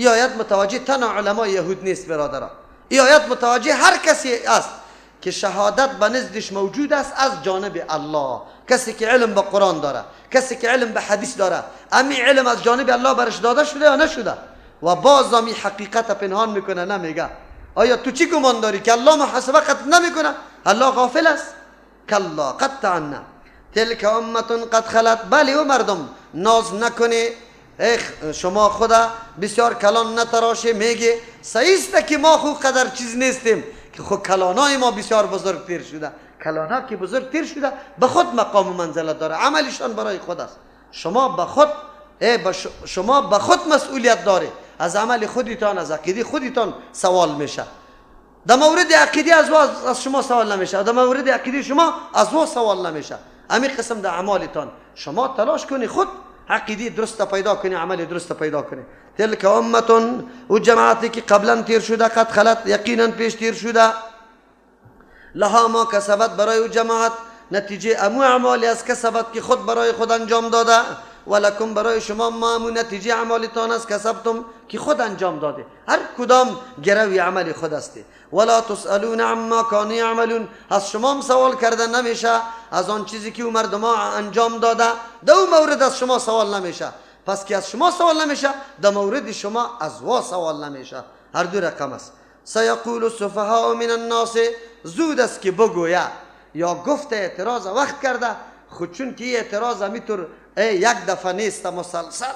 این آیت متوجه تنها علمای یهود نیست برادران، این آیت متوجه هر کسی است که شهادت به نزدش موجود است از جانب الله. کسی که علم به قرآن داره، کسی که علم به حدیث داره، امی علم از جانب الله برش داده شده یا نشده، و باز امی حقیقت پنهان میکنه، نمیگه. آیا تو چی گمان داری که الله محاسبه قط نمیکنه؟ الله غافل است؟ کلا قطعا نه. تلک امة قد خلت. بله او مردم ناز نکنی، شما خدا بسیار کلان نتراشه، میگه صحیح است که ما خو قدر چیز نیستیم که خو کلانای ما بسیار بزرگ تیر شده. کلانا که بزرگ تیر شده به خود مقام و منزلت داره، عملشان برای خود است. شما به خود شما به خود مسئولیت داره، از عمل خودتان، از عقیده خودتان سوال میشه. در مورد عقیده از شما سوال نمیشه، در مورد عقیده شما از او سوال نمیشه. همین قسم در اعمالتان شما تلاش کنی خود عقیده درست پیدا کنی، عمل درست پیدا کنی. تلک امة، او جماعتی که قبلا تیر شده، قد خلت، یقینا پیش تیر شده، لها ما کسبت، برای او جماعت نتیجه امو اعمالی از کسبت که خود برای خود انجام داده، ولکم، برای شما ما امو نتیجه اعمالتان از کسبتم که خود انجام داده. هر کدام گروی عمل خود استی. ولا تسألون عما كانوا يعملون، از شما هم سوال کرده نمیشه از آن چیزی که او مردم انجام داده، در او مورد از شما سوال نمیشه. پس که از شما سوال نمیشه، در مورد شما از وا سوال نمیشه. هر دو رقم است. سیقول السفهاء من الناس، زود است که بگویا یا گفت اعتراض وقت کرده خود، چون که اعتراض همیطور یک دفعه نیست، مسلسل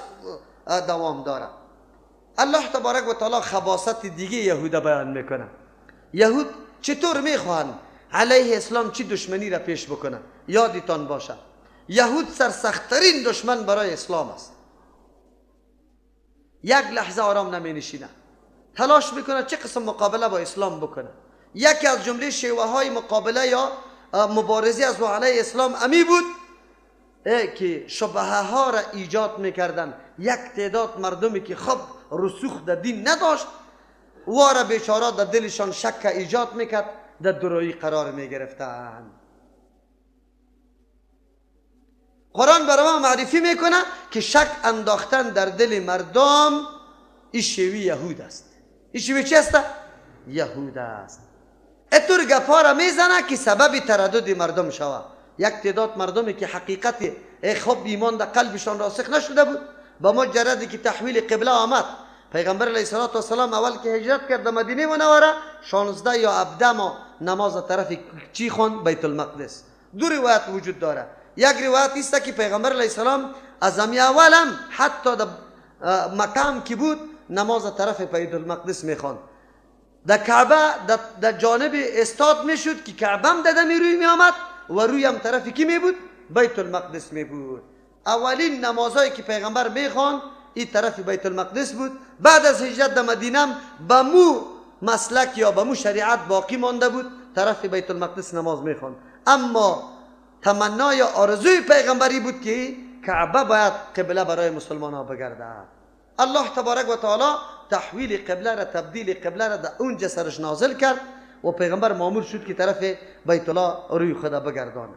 دوام داره. الله تبارک و تعالی خباثت دیگه یهود بیان میکنه. یهود چطور میخواهند علیه اسلام چی دشمنی را پیش بکنه؟ یادتان باشه یهود سرسختترین دشمن برای اسلام است. یک لحظه آرام نمی نشینه، تلاش میکنه چه قسم مقابله با اسلام بکنه. یکی از جمله شیوه های مقابله یا مبارزه از علیه اسلام امی بود که شبهه ها را ایجاد میکردن. یک تعداد مردمی که خب رسوخ در دین نداشت، واره بیچاره در دلشان شک ایجاد میکرد، در درویی قرار میگرفتن. قرآن برای ما معرفی میکنه که شک انداختن در دل مردم این شیوه یهود است. این شیوه چی است؟ یهود است. اتور گپا را میزنه که سبب تردد مردم شوه. یک تعداد مردمی که حقیقت خب ایمان در قلبشان راسخ نشده بود، با مجردی که تحویل قبله آمد، پیغمبر علیه الصلاة والسلام اول که هجرت کرد در مدینه منوره 16 یا 17 ماه نماز طرف چی خوند؟ بیت المقدس. دو روایت وجود داره. یک روایت است که پیغمبر علیه السلام از امی اول هم حتی در مکه که بود نماز طرف بیت المقدس میخواند. در کعبه در جانب استاد میشد که کعبه هم در روی میآمد و روی هم طرف کی می بود؟ بیت المقدس می بود. اولین نمازهایی که پیغمبر میخواند این طرف بیت المقدس بود. بعد از هجرت در مدینه به مو مسلک یا به مو شریعت باقی مانده بود، طرف بیت المقدس نماز میخواند. اما تمنا یا آرزوی پیغمبری بود که کعبه باید قبله برای مسلمان ها بگردد. الله تبارک و تعالی تحویل قبله را، تبدیل قبله را در اونجا سرش نازل کرد و پیغمبر مامور شد که طرف بیت الله روی خدا بگردانه.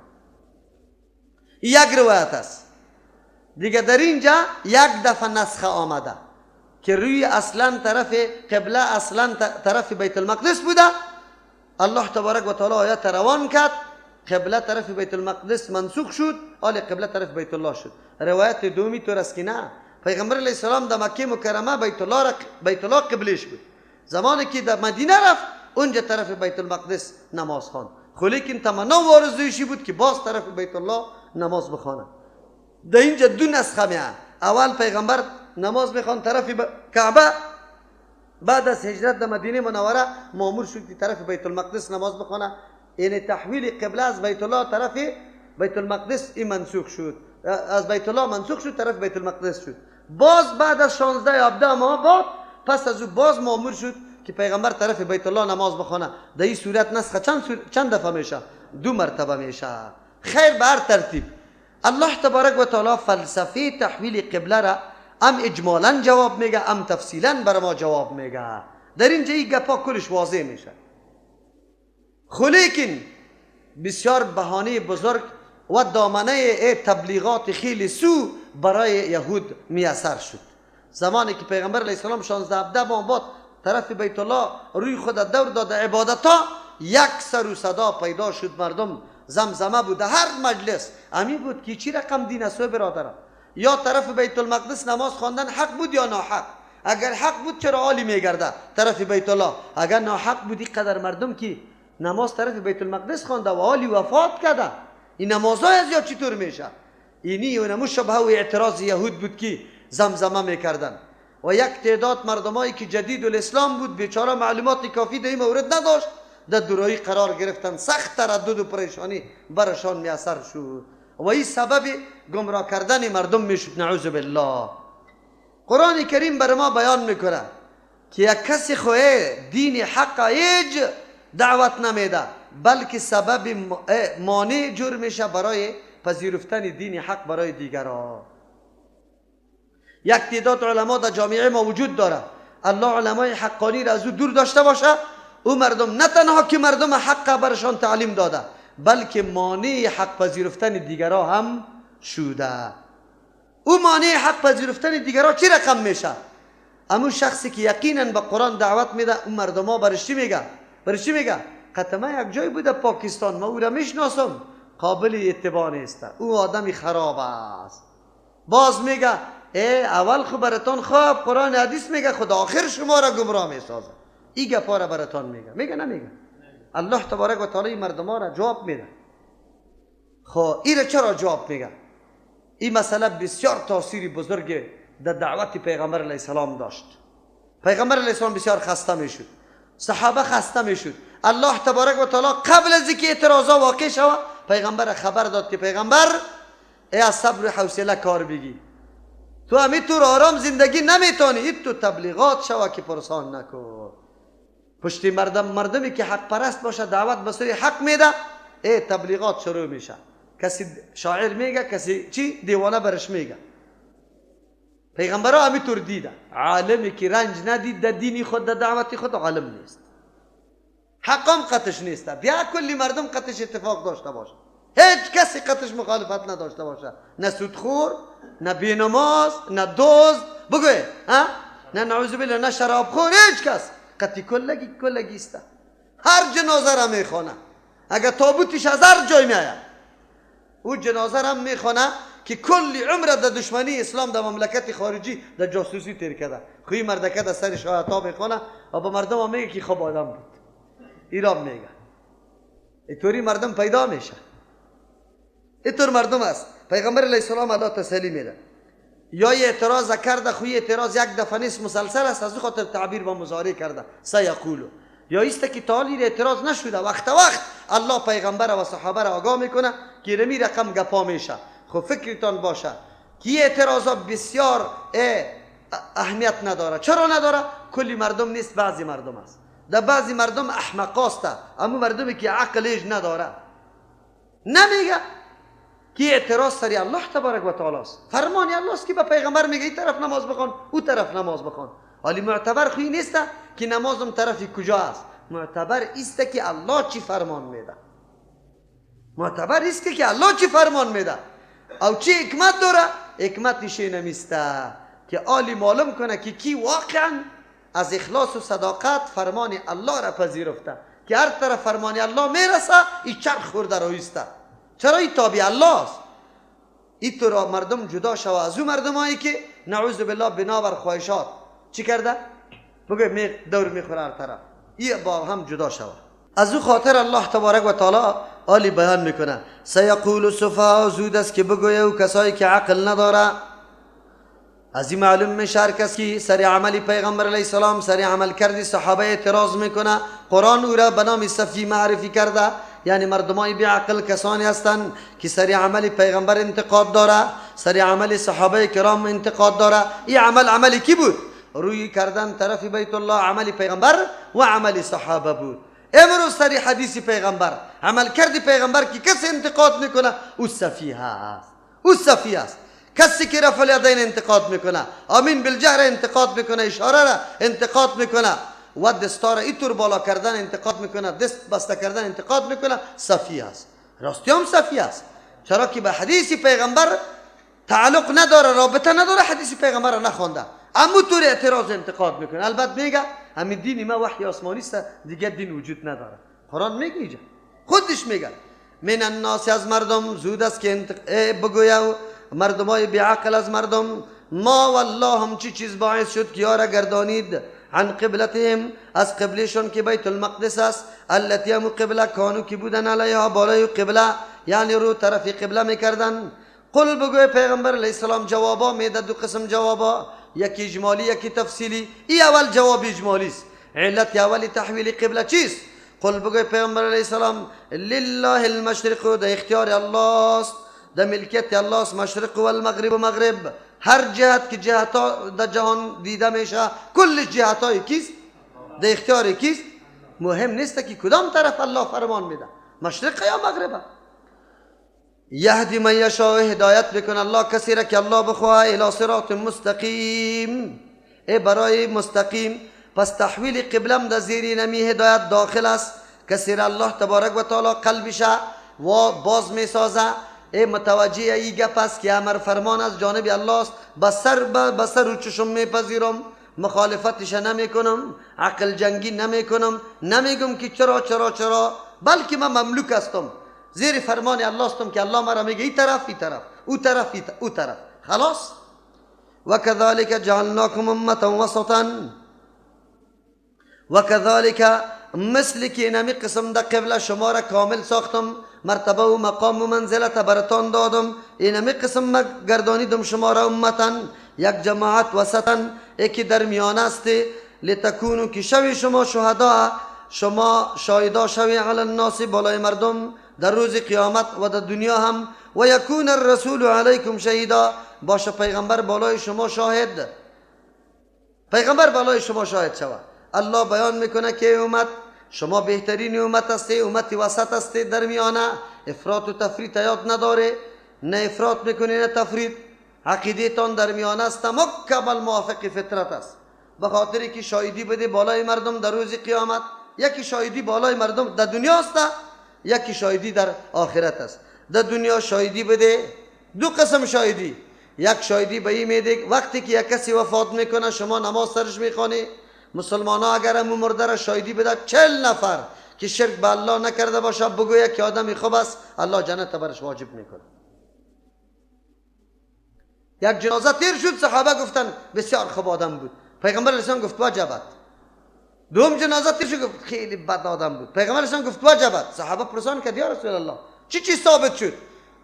یک روایت است. دیگه در اینجا یک دفعه نسخه آمده که روی اصلا طرف قبله اصلا طرف بیت المقدس بوده. الله تبارک و تعالی آیت روان کرد، قبله طرف بیت المقدس منسوخ شد، حال قبله طرف بیت الله شد. روایت دومی طور است که نه، پیغمبر علیه السلام در مکه مکرمه بیت الله قبلش بود. زمانی که در مدینه رفت اونجا طرف بیت المقدس نماز خواند، خو لیکن تمنا و آرزویشی بود که باز طرف بیت الله نماز بخوانه. در اینجا دو نسخه میه. اول پیغمبر نماز میخوان طرف کعبه، بعد از هجرت در مدینه منوره مامور شد که طرف بیت المقدس نماز بخوانه. یعنی تحویل قبله از بیت الله طرف بیت المقدس این منسوخ شد، از بیت الله منسوخ شد طرف بیت المقدس شد. باز بعد از 16 یا 17 ماه بعد پس از او باز مامور شد که پیغمبر طرف بیت الله نماز بخوانه. در این صورت نسخه چند دفعه میشه؟ دو مرتبه میشه. خیر به هر ترتیب الله تبارک و تعالی فلسفه تحویل قبله را ام اجمالا جواب میگه ام تفصیلا بر ما جواب میگه. در اینجا این گپا کلش واضح میشه. خو لیکن بسیار بهانه بزرگ و دامنه تبلیغات خیلی سو برای یهود میسر شد. زمانی که پیغمبر علیه السلام 16 17 ماه بعد طرف بیت الله روی خود دور داده عبادت ها، یک سر و صدا پیدا شد، مردم زمزمه بود، هر مجلس امی بود که چی رقم دین است برادرم. یا طرف بیت المقدس نماز خواندن حق بود یا ناحق؟ اگر حق بود چرا عالی میگرده طرف بیت الله؟ اگر ناحق بود قدر مردم که نماز طرف بیت المقدس خوانده و عالی وفات کرده، این نمازهای از یا چطور میشه؟ اینی و شبهه و اعتراض یهود بود که زمزمه میکردن. و یک تعداد مردمایی که جدید الاسلام بود، بیچاره معلومات کافی در این مورد نداشت، در دورایی قرار گرفتن، سخت تردد و پریشانی برشان میسر شد و این سبب گمراه کردن مردم میشد، نعوذ بالله. قرآن کریم بر ما بیان میکنه که یک کسی خواه دین حق هیچ دعوت نمیده، بلکه سبب مانع جور میشه برای پذیرفتن دین حق برای دیگران. یک تعداد علما در جامعه ما وجود داره، الله علمای حقانی را از او دور داشته باشه. او مردم نه تنها که مردم حق برشان تعلیم داده، بلکه مانع حق پذیرفتن دیگران هم شده. او مانع حق پذیرفتن دیگران چی رقم میشه؟ امو شخصی که یقینا به قرآن دعوت میده، اون مردم ها برش چی میگه؟ برش چی میگه؟ قطمه یک جای بوده پاکستان، ما او را میشناسم، قابل اتباع نیست، او آدمی خراب است. باز میگه ای اول خو براتان خواب قرآن حدیث میگه، خدا آخر شما را گمراه میسازه. این گپا را براتان میگه، میگه نمیگه؟ الله تبارک و تعالی مردم ها را جواب میده. خب این را چرا جواب میگه؟ این مسئله بسیار تاثیر بزرگ در دعوت پیغمبر علیه السلام داشت. پیغمبر علیه السلام بسیار خسته میشد، صحابه خسته میشد. الله تبارک و تعالی قبل از اینکه اعتراضا واقع شود پیغمبر خبر داد که پیغمبر ای از صبر و حوصله کار بگی، تو همینطور آرام زندگی نمیتونی، این تو تبلیغات شوه که پرسان نکن. پشتی مردمی که حق پرست باشه دعوت به سوی حق میده، ای تبلیغات شروع میشه. کسی شاعر میگه، کسی چی دیوانه برش میگه. پیغمبرها همینطور دیده، عالمی که رنج ندید در دینی خود، در دعوت خود، عالم نیست، حقم قطش نیست. بیا کلی مردم قطش اتفاق داشته باشه، هیچ کسی قطش مخالفت نداشته باشه، نه سودخور، نه بینماز، نه دزد، بگوی ها، نه نعوذ بالله، نه شرابخور، هیچ کس قطی کلگی کلگیسته. هر جنازه را میخوانه، اگر تابوتش از هر جای میآید او جنازه را میخوانه که کلی عمر در دشمنی اسلام در مملکت خارجی در جاسوسی تیر کرده. خوی مردکه در سر شایعات میخوانه و به مردم هم میگه که خب آدم بود. ایران میگه اینطوری مردم پیدا میشه، اینطور مردم است. پیغمبر علیه السلام الله تسلی میده. یا اعتراض کرده، خوی اعتراض یک دفعه نیست، مسلسل است، از خاطر تعبیر با مضارع کرده سیقولو. یا ایست که تعالی اعتراض نشده، وقت وقت الله پیغمبر و صحابه را آگاه میکنه که رمی رقم گپا میشه. خب فکرتان باشه که اعتراضا بسیار اهمیت نداره. چرا نداره؟ کلی مردم نیست، بعضی مردم است. در بعضی مردم احمقاست، اما مردمی که عقلش نداره نمیگه که اعتراض سری الله تبارک و تعالی است. فرمانی الله است که به پیغمبر میگه این طرف نماز بخوان، او طرف نماز بخوان. ولی معتبر خوی نیست که نمازم طرفی کجا است، معتبر است که الله چی فرمان میده. معتبر است که الله چی فرمان میده او چی حکمت داره. حکمتش نمیسته که عالی معلوم کنه که کی واقعا از اخلاص و صداقت فرمان الله را پذیرفته، که هر طرف فرمان الله میرسه این چرخ خورده رویسته. چرا؟ این تابع الله است. این تو را مردم جدا شوه از او مردمایی که نعوذ بالله بنابر خواهشات چی کرده؟ بگه می دور میخوره هر طرف، این با هم جدا شوه. از او خاطر الله تبارک و تعالی عالی بیان میکنه سیقول السفهاء، زود است که بگویه او کسایی که عقل نداره. از این معلوم میشه هر کس که سر عمل پیغمبر علیه السلام، سر عمل کردی صحابه اعتراض میکنه، قرآن او را به نام سفیه معرفی کرده. یعنی مردمای بی عقل کسانی هستند که سر عمل پیغمبر انتقاد داره، سر عمل صحابه کرام انتقاد داره. این عمل عمل کی بود؟ روی کردن طرف بیت الله عمل پیغمبر و عمل صحابه بود. امروز سر حدیث پیغمبر، عمل کرد پیغمبر که کسی انتقاد میکنه او سفیه است، او سفیه است. کسی که رفع الیدین انتقاد میکنه، آمین بالجهر انتقاد میکنه، اشاره را انتقاد میکنه و دستار اینطور بالا کردن انتقاد میکنه، دست بسته کردن انتقاد میکنه، سفیه است. راستی هم سفیه است، چرا که به حدیث پیغمبر تعلق نداره، رابطه نداره، حدیث پیغمبر را نخوانده. امو طور اعتراض انتقاد میکنه. البته میگه همین دین ما وحی آسمانی است، دیگه دین وجود نداره. قرآن میگه اینجا خودش میگه من الناس از مردم زود است که بگویا مردمای بیعقل از مردم ما والله هم چی چیز باعث شد که یارا گردانید عن قبلتهم از قبلشون که بیت المقدس است، التي هم قبله کانو که بودن علیها بالای قبله، یعنی رو طرف قبله میکردن. قل بگوی پیغمبر علیه السلام جوابا میده، دو قسم جوابا، یکی اجمالی یکی تفصیلی. ای اول جواب اجمالی است، علت اول تحویل قبله چیست؟ قل بگوی پیغمبر علیه السلام لله المشرق، ده اختیار الله است، ده ملکیت الله است، مشرق و المغرب و مغرب، هر جهت که جهت در جهان دیده میشه کل جهت های کیست؟ ده اختیار کیست؟ مهم نیست که کدام طرف الله فرمان میده، مشرق یا مغرب. یهدی من یشاء، هدایت بکن الله کسی را که الله بخواه، الی صراط مستقیم، ای برای مستقیم. پس تحویل قبلم در زیر نمی هدایت داخل است، کسی را الله تبارک و تعالی قلبش و باز میسازه، ای متوجه ای گپ است که امر فرمان از جانب الله است، بسر و چشم میپذیرم، مخالفتش نمیکنم، عقل جنگی نمیکنم، نمیگم که چرا چرا چرا، بلکه من مملوک هستم، زیر فرمان الله هستم که الله مرا میگه این طرف این طرف او طرف او طرف، خلاص. وكذلك جعلناكم امه وسطا، وكذلك مثل که اینمی قسم در قبله شما را کامل ساختم، مرتبه و مقام و منزلت براتان دادم، اینمی قسم گردانیدم شما را امتا، یک جماعت وسطا، یکی در میان است، لتکونو که شوی شما شهدا، شما شاهدا شوی علی الناس بالای مردم در روز قیامت و در دنیا هم، و یکون الرسول علیکم شهیدا، باشه پیغمبر بالای شما شاهد، پیغمبر بالای شما شاهد شود. الله بیان میکنه که امت شما بهترین امت هستی، امت وسط هستی، در میانه، افراط و تفریط یاد نداره، نه افراط میکنه نه تفریط، عقیده تان در میانه است، مکمل موافق فطرت است. به خاطر که شاهدی بده بالای مردم در روز قیامت، یکی شاهدی بالای مردم در دنیا است، یکی شاهدی در آخرت است. در دنیا شاهدی بده دو قسم شاهدی، یک شاهدی به این میده وقتی که یک کسی وفات میکنه شما نماز سرش میخوانی، مسلمان ها اگر امو مرده را شاهدی بده 40 نفر که شرک به الله نکرده باشه بگوید که آدمی خوب است، الله جنت برش واجب میکنه. یک جنازه تیر شد، صحابه گفتن بسیار خوب آدم بود، پیغمبر اسلام گفت وجبت. دوم جنازه تیر شد، گفت خیلی بد آدم بود، پیغمبر اسلام گفت وجبت. صحابه پرسان کرد یا رسول الله چی چی ثابت شد؟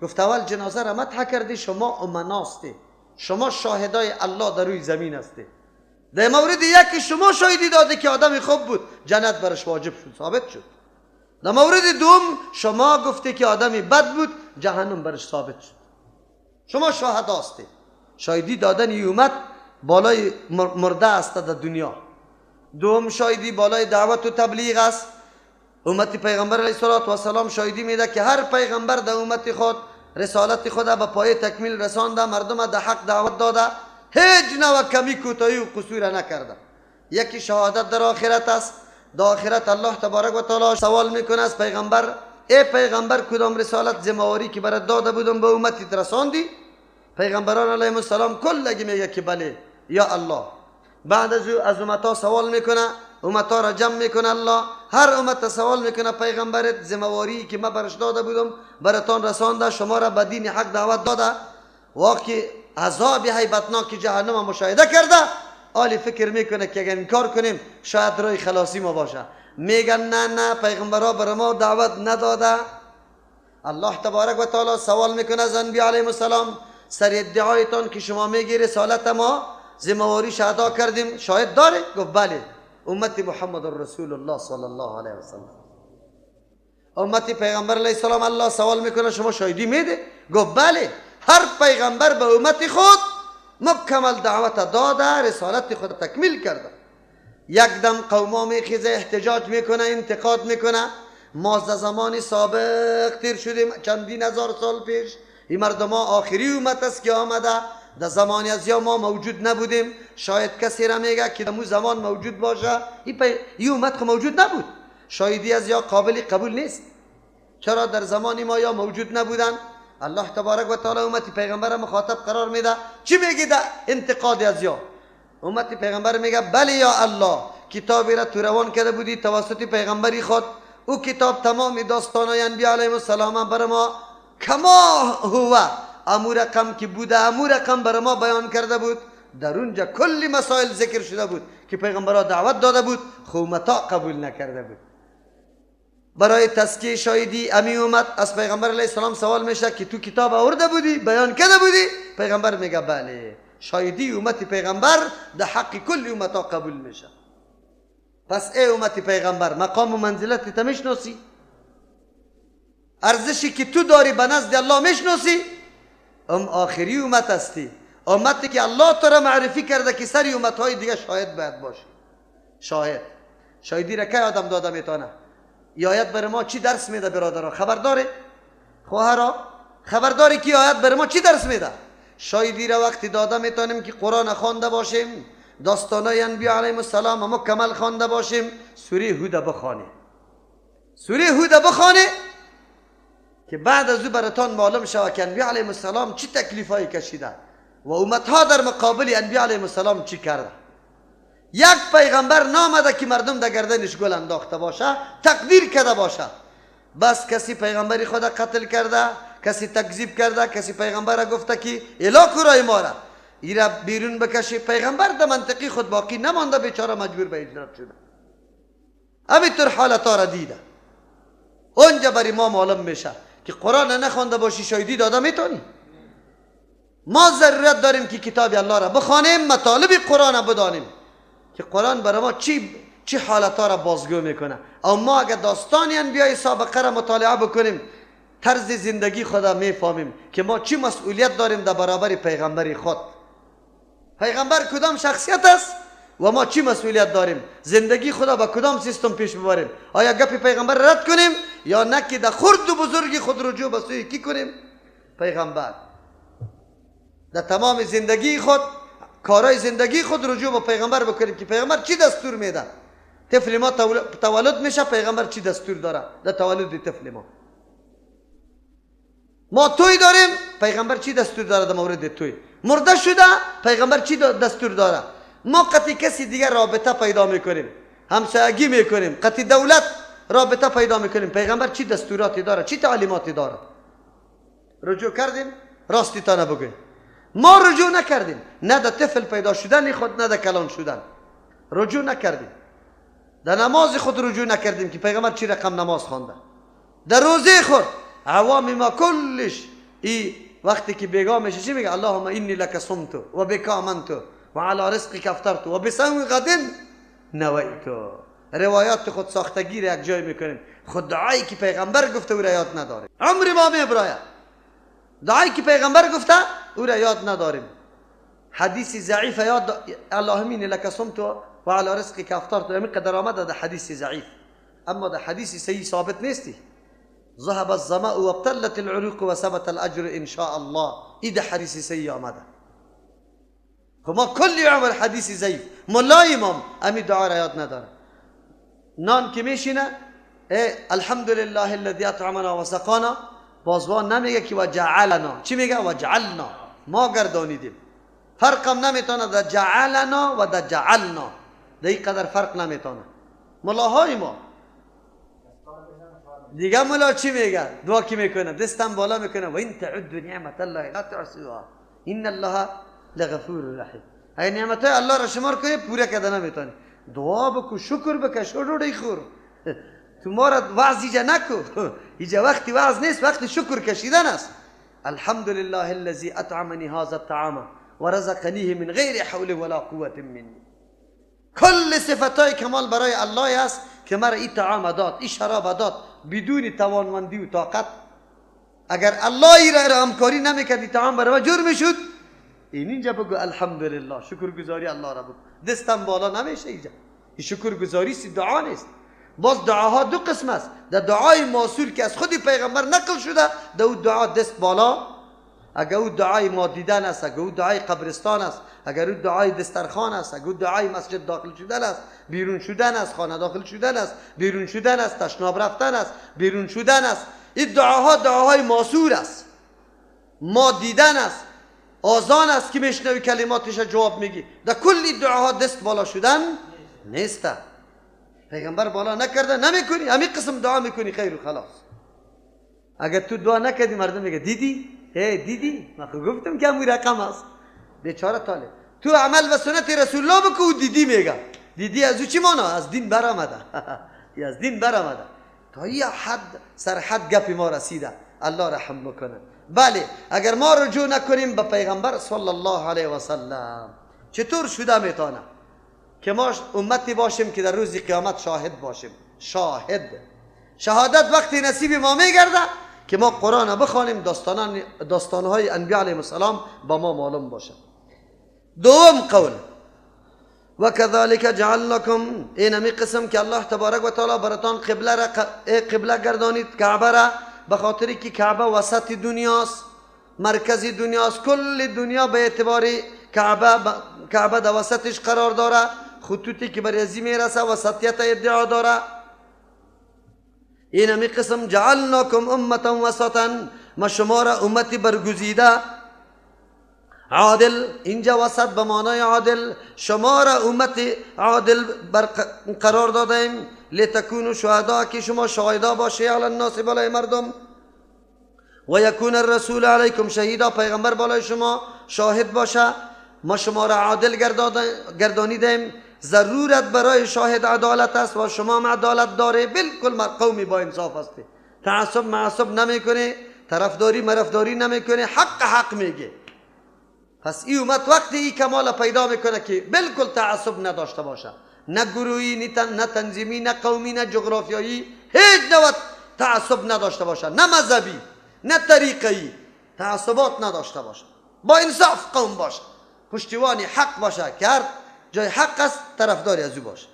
گفت اول جنازه را مدح کردی، شما امناستی، شما شاهدای الله در روی زمین هستی، در مورد یکی شما شاهدی داده که آدم خوب بود، جنت برش واجب شد، ثابت شد. در مورد دوم شما گفته که آدمی بد بود، جهنم برش ثابت شد. شما شاهد هستی. شاهدی دادن امت بالای مرده است در دنیا. دوم شاهدی بالای دعوت و تبلیغ است. امت پیغمبر علیه السلام شاهدی میده که هر پیغمبر در امت خود رسالت خود به پای تکمیل رسانده، مردم در حق دعوت داده، هیچ نوع کمی کوتاهی و قصور نکرده. یکی شهادت در آخرت است. در آخرت الله تبارک و تعالی سوال میکنه از پیغمبر، ای پیغمبر کدام رسالت ذمه‌واری که برات داده بودم به امتت رساندی؟ پیغمبران علیهم السلام کلگی میگه که بله یا الله. بعد از امتا سوال میکنه، امتا را جمع میکنه الله، هر امت سوال میکنه پیغمبرت ذمه‌واری که من برش داده بودم براتان رسانده، شما را به دین حق دعوت داده، واقعی عذاب هیبتناک جهنم مشاهده کرده، آلی فکر میکنه که اگر انکار کنیم شاید راه خلاصی ما باشه. میگن نه نه، پیغمبرها بر ما دعوت نداده. الله تبارک و تعالی سوال میکنه از انبیا علیهم السلام، سر ادعایتان که شما میگی رسالت ما ذمه‌واریش ادا کردیم شاهد داره؟ گفت بله، امت محمد رسول الله صلی الله علیه وسلم. امت پیغمبر علیه السلام الله سوال میکنه شما شاهدی میده؟ گفت بله، هر پیغمبر به امت خود مکمل دعوت داده، رسالت خود تکمیل کرده. یک دم قوما میخیزه، احتجاج میکنه، انتقاد میکنه، ما از زمان سابق تیر شدیم چندین هزار سال پیش، این مردم ها آخری امت است که آمده، در زمانی از یا ما موجود نبودیم. شاید کسی را میگه که در زمان موجود باشه، این امت خو موجود نبود، شاهدی از یا قابل قبول نیست. چرا در زمان ما یا موجود نبودن؟ الله تبارک و تعالی امت پیغمبر مخاطب قرار میده. چی میگه در انتقاد از یا؟ امت پیغمبر میگه بله یا الله، کتابی را تو روان کرده بودی توسط پیغمبری خود، او کتاب تمام داستانای انبیا علیهم السلام بر ما کما هو، امو رقم که بوده امو رقم بر ما بیان کرده بود. در اونجا کلی مسائل ذکر شده بود که پیغمبرها دعوت داده بود، خو امتا قبول نکرده بود. برای تزکیه شاهدی امی امت از پیغمبر علیه السلام سوال میشه که تو کتاب آورده بودی، بیان کرده بودی؟ پیغمبر میگه بله. شاهدی امت پیغمبر در حق کل امتا قبول میشه. پس ای امت پیغمبر، مقام و منزلت تا میشناسی، ارزشی که تو داری به نزد الله میشناسی، ام آخری امت هستی، امتی که الله تو را معرفی کرده که سری امتهای دیگه شاهد باید باشی. شاهد، شاهدی را کی آدم داده میتونه؟ ای آیت بر ما چی درس میده برادرها؟ خبرداره خواهرا؟ خبرداری که آیت بر ما چی درس میده؟ شاهدی را وقتی داده میتونیم که قرآن خوانده باشیم، داستانای انبیا علیهم السلام مکمل خوانده باشیم، سوره هود بخوانیم، سوره هود بخوانیم که بعد از او براتان معلوم شود که انبیا علیهم السلام چی تکلیفایی کشیده و امتها در مقابل انبیا علیهم السلام چی کرده. یک پیغمبر نامده که مردم در گردنش گل انداخته باشه، تقدیر کرده باشه. بس کسی پیغمبری خود قتل کرده، کسی تکذیب کرده، کسی پیغمبر گفته که الا کرای ما را ایرا بیرون بکشی، پیغمبر در منطقی خود باقی نمانده، بیچاره مجبور به هجرت شده. همینطور حالت را دیده. اونجا برای ما معلوم میشه که قرآن نخوانده باشی شاهدی داده میتونی. ما ضرورت داریم که کتاب الله را بخوانیم، مطالب قرآن را بدانیم که قرآن برای ما چی حالتها را بازگو میکنه. اما اگر داستان انبیای سابقه را مطالعه بکنیم، طرز زندگی خدا میفهمیم که ما چی مسئولیت داریم در برابر پیغمبر خود. پیغمبر کدام شخصیت است و ما چی مسئولیت داریم، زندگی خدا با کدام سیستم پیش ببریم، آیا گپ پیغمبر رد کنیم یا نه که در خرد و بزرگی خود رجوع به سوی کی کنیم؟ پیغمبر. در تمام زندگی خود، کارای زندگی خود رجوع به پیغمبر بکنیم که پیغمبر چی دستور میده. طفل ما تولد میشه، پیغمبر چی دستور داره در تولد طفل ما؟ ما توی داریم، پیغمبر چی دستور داره در مورد توی؟ مرده شده، پیغمبر چی دستور داره؟ ما قطعی کسی دیگر رابطه پیدا میکنیم، همسایگی میکنیم، قطعی دولت رابطه پیدا میکنیم، پیغمبر چی دستوراتی داره، چی تعلیماتی داره؟ رجوع کردیم؟ راستی تا نبگویم ما رجوع نکردیم، نه در طفل پیدا شدن خود، نه در کلان شدن رجوع نکردیم، در نماز خود رجوع نکردیم که پیغمبر چی رقم نماز خوانده، در روزه خود عوام ما کلش ای وقتی که بیگاه میشه چی میگه؟ اللهم انی لک صمت و بک آمنت و علی رزقک افطرت و بصوم غد نویت. روایات خود ساختگی را یک جای میکنیم، خود دعایی که پیغمبر گفته او را یاد نداریم، عمر ما میبراید دعایی که پیغمبر گفته او را یاد نداریم. حدیث ضعیف یاد، اللهم انی لک صمت و علی رزقک افطرت، همین قدر آمده در حدیث ضعیف، اما در حدیث صحیح ثابت نیستی. ذهب الظمأ وابتلت العروق وثبت الاجر ان شاء الله، این در حدیث صحیح آمده. خب ما کلی عمر حدیث ضعیف، ملای امام امی دعا را یاد نداره. نان که میشینه الحمدلله الذی اطعمنا و سقانا، بازوان نمیگه که وجعلنا، چی میگه؟ وجعلنا، ما گردانیدیم. فرقم نمیتونه در جعلنا و در جعلنا، در این قدر فرق نمیتونه. ملاهای ما دیگه ملا چی میگه؟ دعا کی میکنه؟ دستم بالا میکنه و این تعد نعمت الله لا تحصوها ان الله لغفور رحیم. ای نعمت الله را شمار کنی پوره کده نمیتونی. دعا بکو، شکر بکش، ډوډۍ خور. تو ما را وعظ اینجا نکو، اینجا وقتی وعظ نیست، وقتی شکر کشیدن است. الحمد لله الذي اطعمني هذا الطعام ورزقنيه من غیر حول ولا قوة مني. کل صفتهای کمال برای الله است که مرا این طعام داد، این شراب داد، بدون توانمندی و طاقت. اگر الله ای را همکاری نمیکرد این طعام برای ما جور میشد. این اینجا بگو الحمدلله، شکرگزاری الله را بگو. دستم بالا نمیشه اینجا. این شکرگزاری سی دعا نیست. باز دعاها دو قسم است. در دعای ماسور که از خود پیغمبر نقل شده، در او دعا دست بالا. اگر او دعای ما دیدن است، اگر او دعای قبرستان است، اگر او دعای دسترخوان است، اگر او دعای مسجد داخل شدن است، بیرون شدن است، خانه داخل شدن است، بیرون شدن است، تشناب رفتن است، بیرون شدن است، این دعاها دعاهای ماسور است، ما دیدن است. آذان است که میشنوی کلماتش جواب میگی. در کل دعاها دست بالا شدن نیست. پیغمبر بالا نکرده نمیکنی، همین قسم دعا میکنی خیر و خلاص. اگر تو دعا نکردی مردم میگه دیدی؟ هی دیدی؟ من خو گفتم که همون رقم است. بیچاره طالب تو عمل و سنت رسول الله بکو، دیدی میگه. دیدی از او چی مانا؟ از دین برآمده. از دین برآمده. تا یه حد سرحد گپ ما رسیده. الله رحم بکنه. بله اگر ما رجوع نکنیم به پیغمبر صلی الله علیه و سلم چطور شده میتونه که ما امتی باشیم که در روز قیامت شاهد باشیم؟ شاهد، شهادت وقتی نصیب ما میگرده که ما قرآن بخوانیم، داستانهای انبیاء علیهم السلام با ما معلوم باشه. دوم قول و كذلك جعلناکم، این همی قسم که الله تبارک و تعالی براتان قبله را قبله گردانید، کعبه را، به خاطری که کعبه وسط دنیاست، مرکز دنیاست، کل دنیا به اعتبار کعبه در وسطش قرار داره، خطوطی که بر ازی میرسه وسطیت ادعا داره. این همی قسم جعلناکم امتا وسطا، ما شما را امتی برگزیده عادل، اینجا وسط به معنای عادل، شما را امت عادل بر قرار دادیم، لتکونوا شهدا، که شما شاهدا باشی علی الناس، بالای مردم، و یکون الرسول علیکم شهیدا، پیغمبر بالای شما شاهد باشه. ما شما را عادل گردانیدیم. ضرورت برای شاهد عدالت است و شما هم عدالت داره، بالکل قومی با انصاف هستی، تعصب معصب نمیکنه، طرفداری مرفداری نمیکنه، حق حق میگه. پس ای امت وقتی ای کمال پیدا میکنه که بالکل تعصب نداشته باشه، نه گروهی، نه تنظیمی، نه قومی، نه جغرافیایی، هیچ نوع تعصب نداشته باشه، نه مذهبی، نه طریقه‌ای، تعصبات نداشته باشه، با انصاف قوم باشه، پشتیبان حق باشه که هر جای حق است طرفداری از او باشه.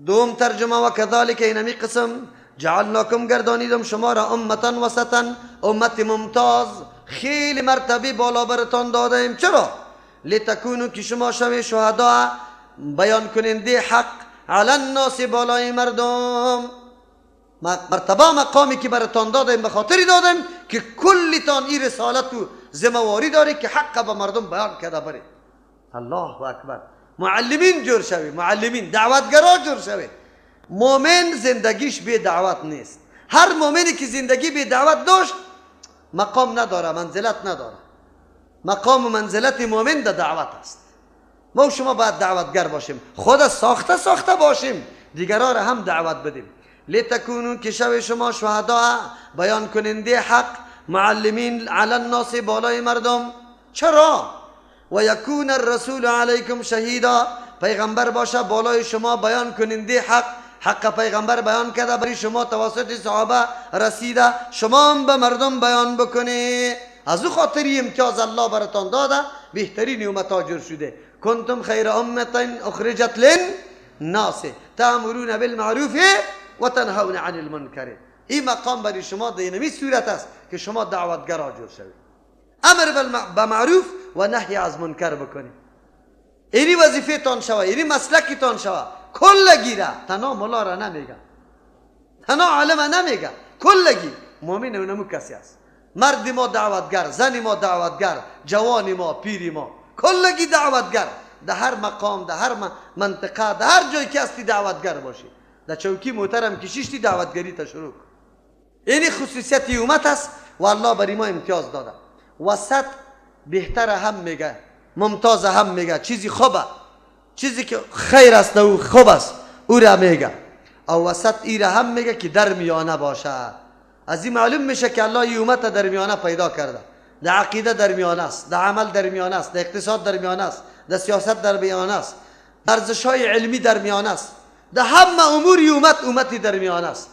دوم ترجمه و کذالک، اینمی قسم جعلناکم گردانیدم شما را امتا وسطا، امت ممتاز، خیلی مرتبه بالا برتان دادیم. چرا؟ لتکونو، که شما شوی شهدا، بیان کننده حق، علی الناس، بالای مردم. مرتبه مقامی که برتان دادیم به خاطری دادیم که کلتان این رسالت و ذمهواری داره که حق به مردم بیان کرده بره. الله اکبر. معلمین جور شوی، معلمین دعوتگرا جور شوی. مؤمن زندگیش بی دعوت نیست. هر مؤمنی که زندگی بی دعوت داشت مقام نداره، منزلت نداره. مقام و منزلت مؤمن در دعوت است. ما و شما باید دعوتگر باشیم، خود ساخته ساخته باشیم، دیگران را هم دعوت بدیم. لتکونون، که شو شما شهدا، بیان کننده حق، معلمین، علی الناس، بالای مردم. چرا؟ و یکون الرسول علیکم شهیدا، پیغمبر باشه بالای شما بیان کننده حق، حق پیغمبر بیان کرده برای شما توسط صحابه رسیده، شما هم به مردم بیان بکنی. از او خاطری امتیاز الله براتان داده، بهترین امت جور شده. کنتم خیر امة اخرجت للناس تأمرون بالمعروف و تنهون عن المنکر. این مقام برای شما در اینمی صورت است که شما دعوتگرا جور شوید، امر به معروف و نهی از منکر بکنید. اینی وظیفه تان شوه، اینی مسلکتان شوه. کل گیره تنها ملا را نمیگه، تنها عالم نمیگه، کلگی مؤمن اونمو کسی است. مرد ما دعوتگر، زن ما دعوتگر، جوان ما، پیر ما، کلگی دعوتگر. در هر مقام، در هر منطقه، در هر جای که هستی دعوتگر باشی. در چوکی محترم کشیشتی دعوتگری تا شروع. اینی خصوصیت امت است و الله برای ما امتیاز داده. وسط بهتر هم میگه، ممتاز هم میگه، چیزی خوبه، چیزی که خیر است او خوب است او را میگه. او وسط ای را هم میگه که در میانه باشه. از این معلوم میشه که الله ای امت در میانه پیدا کرده. در عقیده در میانه است، در عمل در میانه است، در اقتصاد در میانه است، در سیاست در میانه است، ارزش های علمی در میانه است، در همه امور امت امتی در میانه است.